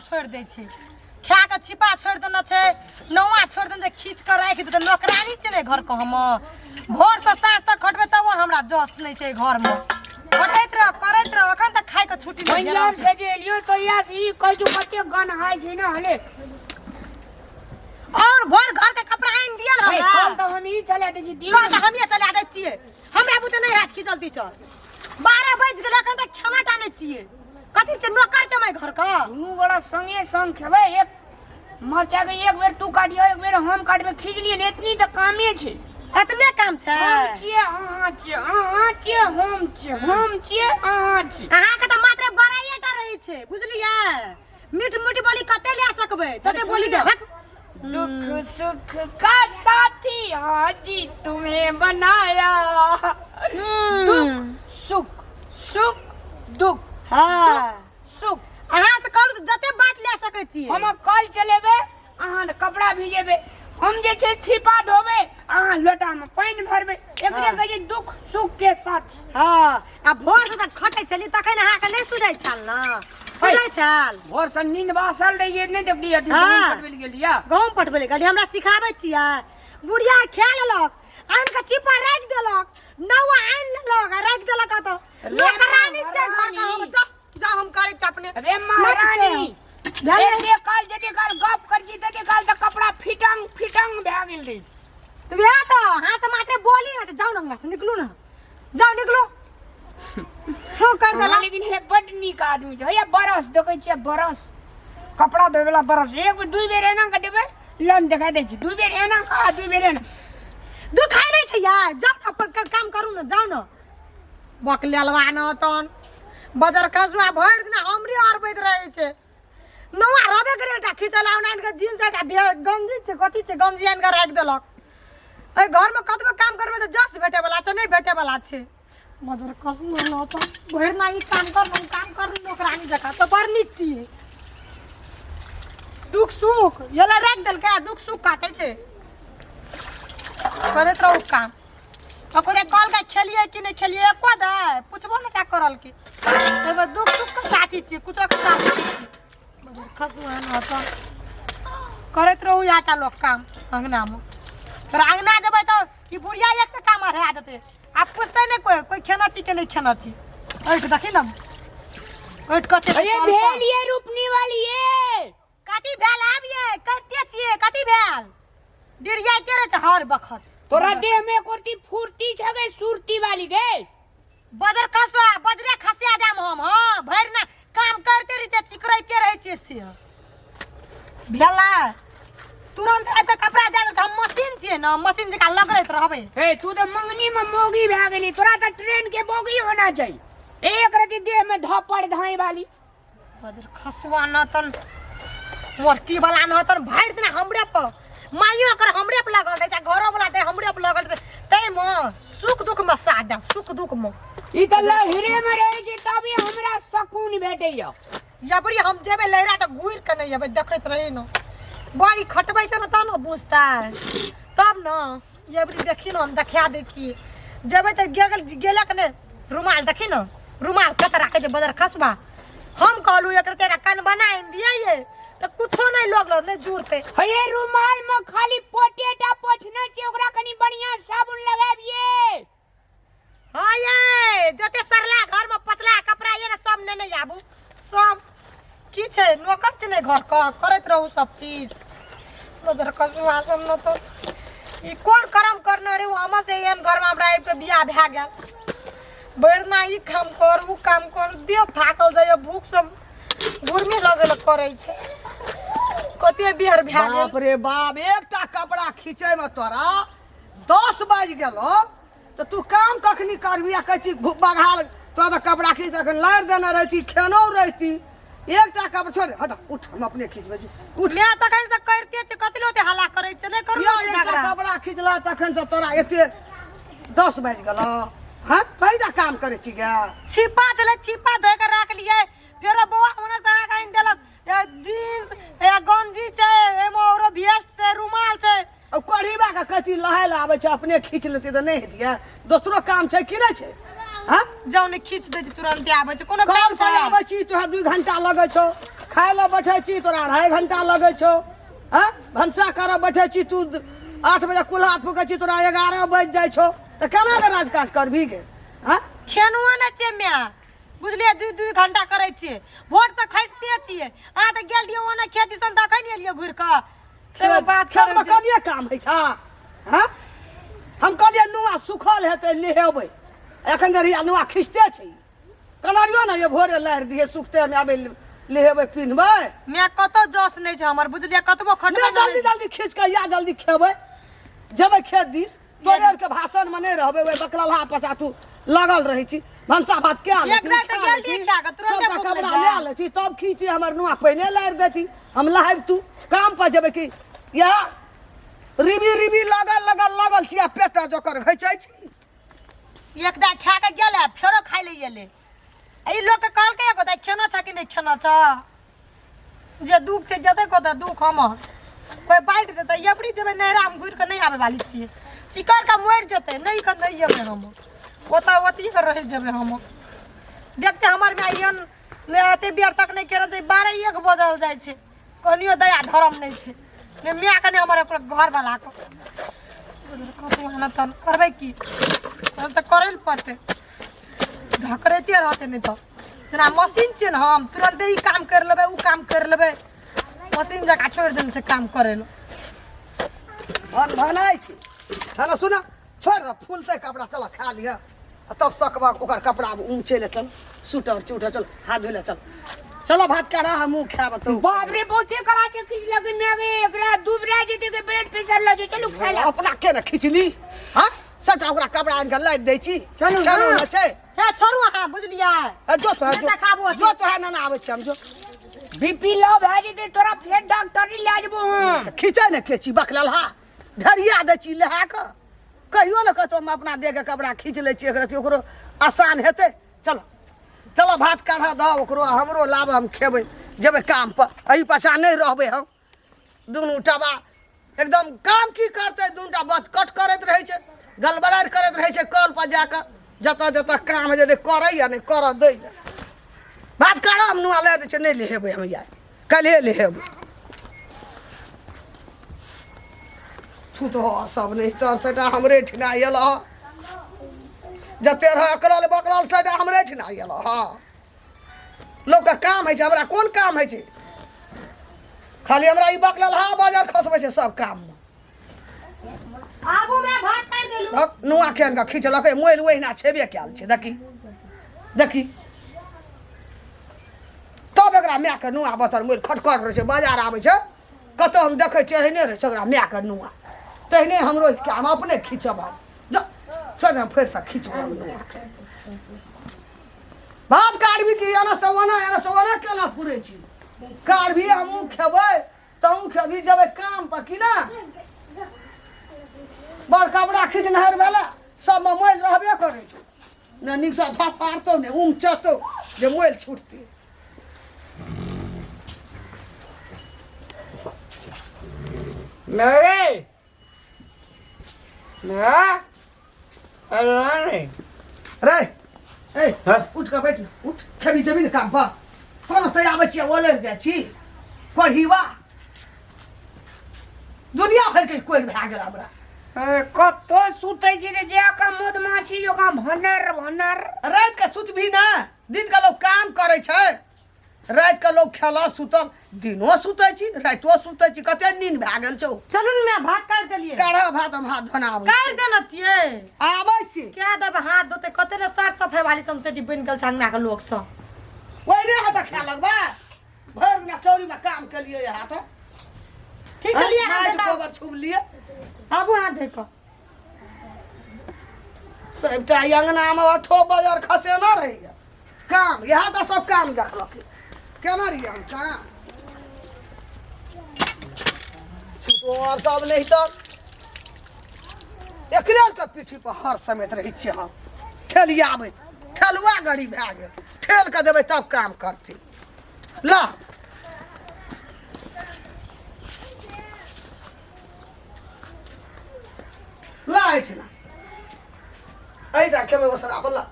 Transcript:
छोड़ि दै छै। खा के छिपा छोड़ि देने छै, नौआ छोड़ि देने छै, खींच के राखि देतै। नौकरानी छै ने घरके, हम भोरसँ साँझ तक खटबै तबो हमरा जस नहि छै। घरमे खटैत रह, करैत रह, अखन तक खाइके छुट्टी नहि भेल। पंजाब से जे एलियो तहिया से ई कहै छौ कते गन हाय छै ने हले। और भोर घर के कपड़ा आनि दिअ ने। हे, हमरा कल तऽ हम ई चला दै छी दिन। कल तऽ हमिये चला दै छियै, हमरा बुते नहि हैत खींचल तीचल। 12 बजि गेल, अखन तक खाना टा नहि छियै। कथी छै, नौकर छै हमर घर के? दुनू गोरा संगे संग खेबै। एक मरचा के एक बेर तू काटियो, एक बेर हम काटबै। खींचलियै ने, एतनी तऽ कामे छै। एतने काम छै। हम छियै, अहाँ छियै, अहाँ छियै, हम छियै, हम छियै, अहाँ छियै। अहाँके तऽ मात्र बड़ाइए टा रहै छै, बुझलियै? मीठ मीठ बोली कते लए सकबै तते बोली दे। दुख सुख का साथी हाजी तुम्हें बनाया, दुख सुख, सुख दुख। हाँ। सुख। अहाँ से कहलहुँ तऽ जते बात लए सकै छियै। हम कल चलेबै, अहाँ कपड़ा भिजेबै, हम जे छै थीपा धोबै, अहाँ लोटामे पानि भरबै। एकरे कहै छै दुख सुख के साथी। हँ, आ भोर से तऽ खटै छली तखन अहाँके नहि सुझै छल ने? सुझै छल? भोर से नींद बासल रहियै, नहि देखलियै? अथी हाँ। गहूम पटबै लए गेलियै। गहूम पटबै लए गेलियै, हमरा सिखाबै छियै? बुढ़िया खा लेलक, आनि कऽ चिपा राखि देलक, नौआ आनि लेलक आ राखि देलक कतऽ। रे नौकरानी छै घर के हम। महारानी। जाउ जाउ, हम करै छी अपने। रे महारानी, एते काल जते काल गप कर छी तते काल तऽ कपड़ा फिटंग फिटंग भए गेल रही। तऽ वएह तऽ अहाँ से मात्र बोली ने तऽ जाउ ने अंगना से, निकलू ने, जाउ निकलू। हो कर देला। अहाँ लेकिन हे बड नीक आदमी छै। हैया बरस देखै छियै, बरस, कपड़ा धोय वाला बरस। एक बेर दुई बेर एना के देबै लन देखा दै छी, दुई बेर एना के आ दुई बेर एना। दुखाइ नहि छै यार, जाउ ने अपन काम करू ने, जाउ ने। बकलेलवा न तन बजर खसुआ भरि दिना हमरे अरबैत रहै छै। नौआ रहबे करे, एकटा खिचल आनि कऽ जींस, एकटा गंजी छै, कथी छै, गंजी आनि कऽ राखि देलक। एहि घरमे कतबो काम करबै तऽ जस भेटैवला छै, नहि भेटैवला छै। बजर खसुआ न तन भरि दिना ई काम कर, हम काम कर, नौकरानी जकाँ तऽ बड़ नीक छियै। दुख सुख ये राखि देलकै आ दुख सुख काटै छै। करैत रहू काम। ओकरे कहलकै खेलियै कि नहि खेलियै, एको दे पुछबो नहि टा करल की। एहिमे दुख सुख के साथी छियै, कुछो के साथी खसुआ न तऽ करैत रहू इएह लोक काम अङ्गनामे। तोरा अङ्गना जेबै तऽ ई बुढ़िया एक से काम अढ़ा देतै। आब पुछतै नहि कोइ, कोइ खेना छी कि नहि खेना छी। ऐठ देखी ने, ऐठ कते। अरे भेल ये रूपनी वाली ये। कथी भेल आब ये करते छियै? कथी भेल? डिरियाइते रहै छै हर बखत। तोरा देह में कोटी फुर्ती छ गई सुरती वाली गे? बजर खसुआ, बजरे खसिया दाम हम। हाँ, भरि ना काम करते रहै छियै, चिकरैते रहै छियै से भेलै तुरंत आबि कऽ कपड़ा दए देलकै। हम मशीन छियै ने, मशीन जकाँ लगरैत रहबै। हे, तू तऽ मंगनी में मोगी भए गेली, तोरा तऽ ट्रेन के बोगी होना चाहिए। एक रति देह में धपड़ धाई वाली। बजर खसुआ न तन मोटकी वाला न तन भरि दिना हमरे पर, माइयो कर हमरे पर लगल रहै छै, घरो वाला ते हमरे पर लगल रहै छै। ताहिमे सुख दुख मे साथ देब, सुख दुख मे। ई तऽ लहरे में रहै छै तभी हमरा सकून भेटैया। यबरी हम जेबै लहरा तऽ घुरि कऽ नहि अबै, देखैत रही ने। बड़ी खटबै छै ने तब ने बुझतै, तब ने यबरी देखी ने, हम देखा दै छी। जेबै तऽ गेल गेलक ने रुमाल देखी ने, रुमाल कत राखै छै बदर खसबा। हम कहलहुँ एकर तेरा कन बना आनि दियै तऽ कुछो नहि लगल, नहि जुड़तै। हे, रुमाल में खाली पोटेटा पोछना छै, ओकरा कनी बढ़िया साबुन लगाबिए। हाँ ये जते सरला घर में पतला कपड़ा ये ने सब नेने आबू सब। की छै, नौकर छै ने घर के, करैत रहू सब चीज। नजर कसुआ सब न तो ई कोन करम करने रे हमर से एहन घर में हमरा आबि के बियाह भए गेल। भरि दिना ई काम कर, उ काम कर, देह थाकल जाइए, भूख सब घुरमी लगल करै छै। कते बेर भए गेल। बाप रे बाप, एकटा कपड़ा खींचै में तोरा 10 बाजि गेलो तऽ तू काम कखनी करबी? आ कहै छी बघाल तोरा तऽ कपड़ा खींच अखन लारि देने रहै छी, खेनौ रहिती। एकटा कपड़ा छोड़, हट, उठ, हम अपने खींचबै छी, उठ। मैं तखन से करिते छी, कथी लए ओते हल्ला करै छै? नहि करू या ने एकटा झगड़ा। कपड़ा खींचला तखन से तोरा एते 10 बाजि गेलो। हँ, पहिला काम करै छी गे। छिपा छलै, छिपा धोइ के राखलियै, फेरो बौआ ओने से अहाँके आनि देलक ए जींस, ए गंजी छै, एमे औरो भेस्ट छै, रुमाल छै। आ कढ़ीबा के कथी लहाय लए आबै छै? अपने खींच लेतै तऽ नहि हेतियै? दोसरो काम छै कि नहि छै? हँ। जाउ ने खींच दै छै, तुरन्ते आबै छै। कोनो काम काम छै? छै? आबै छी तोरा 2 घंटा लगै छौ। खाय लए बैठै छी तोरा 2.5 घंटा लगै छौ। हँ, भनसा करऽ बैठै छी तू 8 बजे, कुल्हा फूकै छी तोरा 11 बाजि जाइ छौ, तऽ केना कऽ राजकाज करबही गे? हँ, खेनुआ नहि छियै माय, बुझलियै? 2-2 घंटा करै छियै, भोरसँ खटिते छियै। अहाँ तऽ गेल रहियै ओना खेत दिसन, तऽ अखन एलियै घुरि कऽ। ताहिमे बात खेतमे करै छी। कनिए काम होइ छै? हँ, हम कहलियै नुआ सुखल हेतै लेहेबै, एखन धरि नुआ खिचते छै। कलरियो ने ये भोरे लारि दिहे, सुखते हम आबै लेहेबै पिन्हबै। माय, कतौ जस नहि छै हमर, बुझलियै? कतबो खटबै ले जल्दी जल्दी खींच कऽ या, जल्दी खेबै, जेबै खेत दिस। तोरे आरके भाषणमे नहि रहबै, ओहि बकलहा पचा तू लगल रहै छी। भनसा भात कए लेती, एकरा तऽ खा गेल लेती, रहियै खा कऽ, तुरन्ते सबटा भूख कपड़ा लागि लए जाय। लेती, तब खींची हमर नुआ पहिने लारि देती, हम लहायब। तू काम पर जेबै कि इएह रिबी रिबी लगल लगल लगल छी आ पेटा जोकर घैचै छी? एक दा खा के गेल है, फेरो खाइ ले एलै। ई लोक के कहलकै एगो दाइ खेना छ कि नहि खेना छ? जे दुख छै जते कतऽ दुख हमर कोइ बाँटि देतै। एबरी जेबै नैहरामे, घुरि कऽ नहि आबै वाली छियै। चिकर के मरि जेतै, नहि कऽ नहि एबै हम ओतऽ, ओतही के रहि जेबै हम। देखते हमर माय एहन नहि एते बेर तक नहि केने छै। 12-1 बजल जाइ छै, कनियो दया धर्म नहि छै, ने मायके ने हमर घरवलाके। तहन करबै की? तहन तऽ करै लए पड़तै, ढकरैते रहतै। नहि तऽ जेना मशीन छियै ने हम, तुरन्ते ई काम करि लेबै, ओ काम करि लेबै। मशीन जकाँ छोड़ि देने छै काम करै लए। भन भनाइ छी। हँ सुन, छोड़ि दऽ, फूलतै कपड़ा। चल खा लिह आ तब सकबक ओकर कपड़ा ऊँचे ले। चल सुटर चूटर, चल हाथ धोइ ले। चल चलो, भात काढ़ा, हमहूँ खायब तऽ। बाप रे, बहुते कड़ा के खींच लगे मैं गे, एकरा दुबरा जेते के ब्लड प्रेशर लगे। चलू खाय ला। अपना के ने खिचली? हाँ, सबटा ओकरा कपड़ा आनि कऽ लादि दै छी। चलू ना। चलू ने छै। हे छोड़ू अहाँ, बुझलियै? ए, जो तो नहि जो तऽ खाबू अथी। जो तो है ना, आबै छी हम, जो। बीपी लो भए जेते तोरा, फेर डॉक्टरी ले जेबो हम। तऽ खींचै ने के छी बकललहा? ढरिया दै छी लहा कऽ। कहियो ने कतौ हम अपना देहके कपड़ा खींच लै छी एकरा, ओकरो आसान हेतै। चलो चलो, भात काढ़ा दऽ ओकरो आ हमरो लाब, हम खेबै, जेबै काम पर। एहि पाछाँ नहि रहबै हम। दुनू टबा एकदम काम की करतै? दुनूटा बत कट करैत रहै छै, गलबड़ाइ करैत रहै छै कल पर जाकऽ। जतऽ जतऽ काम होइ छै, नहि करैए नहि करऽ दैए। भात काढ़ा, हम नुआ लए दै छै। नहि लेहेबै हम, आइ काल्हिए लेहेबै। छूत हो सब नहि तर सेटा हमरे ठिना आयल हँ। जते रह अकड़ल बकड़ल सेटा हमरे ठिना आयल हँ। लोकके काम होइ छै, हमरा कोन काम होइ छै? खाली हमरा ई बकललहा बाजार खसबै छै सब काममे। आबू मैं भात काटि देलू। धक, नुआ केहन कऽ खींचलकै, मोइल ओहिना छेबे कयल छै। देखी देखी, तब एकरा मायके नुआ बतर मोइल खटखट रहै छै। बाजार आबै छै कतऽ, हम देखै छियै, एहने रहै छै ओकरा मायके नुआ, तेहने हमरो। हम अपने खींचब हम, जो छोड़ दे, हम फेरसँ खींचब हम नुआके। भात काटबी कि एना से ओना, एना से ओना केना फुरै छी? काटबी, हमहूँ खेबै, तहूँ खेबी, जेबै काम पर कि ना? बड़ कपड़ा खींच नहर भेला, सबमे मैल रहबे करै छै ने। नीकसँ धफारतौ ने उमचतौ जे मैल छूटतै। मेरे ना अरे नहीं। रे ए। हाँ? उठ कऽ बैठ न, उठ। खेबी जेबी ने काम पर? कोन से आबै छियै, ओलरि जाइ छी। पढ़ीवा दुनिया भरिके कोरि भए गेल हमरा। ए, कतौ सुतै छी रे जे का मधुमाछी जकाँ भनर भनर। राति के सुतबी ने? दिन के लोग काम करै छै, राति के लोग खेलऽ सुतल। दिनो सुतै छी, रातिओ सुतै छी, कते नींद भए गेल छौ। चलू ने मैं भात काटि देलियै। काढ़ा भात, हम हाथ धोना आबै। काटि देने छियै। आबै छी। क्या देबै हाथ धोते? कते ने साफ सफाई वाली समसेटी बनि गेल छै अंगना के लोक सब। ओहिने हाथ खाए लगबै? भरि दिना चौरीमे काम केलियै हाथ। ठीक है, लिअ हाथ माटि धो। गोबर छुबलियै। आबू हाथ धोइ कऽ। सबटा अंगनामे अठो बजर खसेना रहैया काम। इएह तऽ सब काम देखलक। केना रहियै हम काम? छुटो आर सब नहि तऽ एकरे आरके पीठी पर हर समेत रहै छियै हम ठेलियाबैत। ठेलुआ गड़ी भए गेल, ठेल कऽ देबै तब काम करतै। ला ला, एहिठिना एहिटा खेबै ओसरा बला।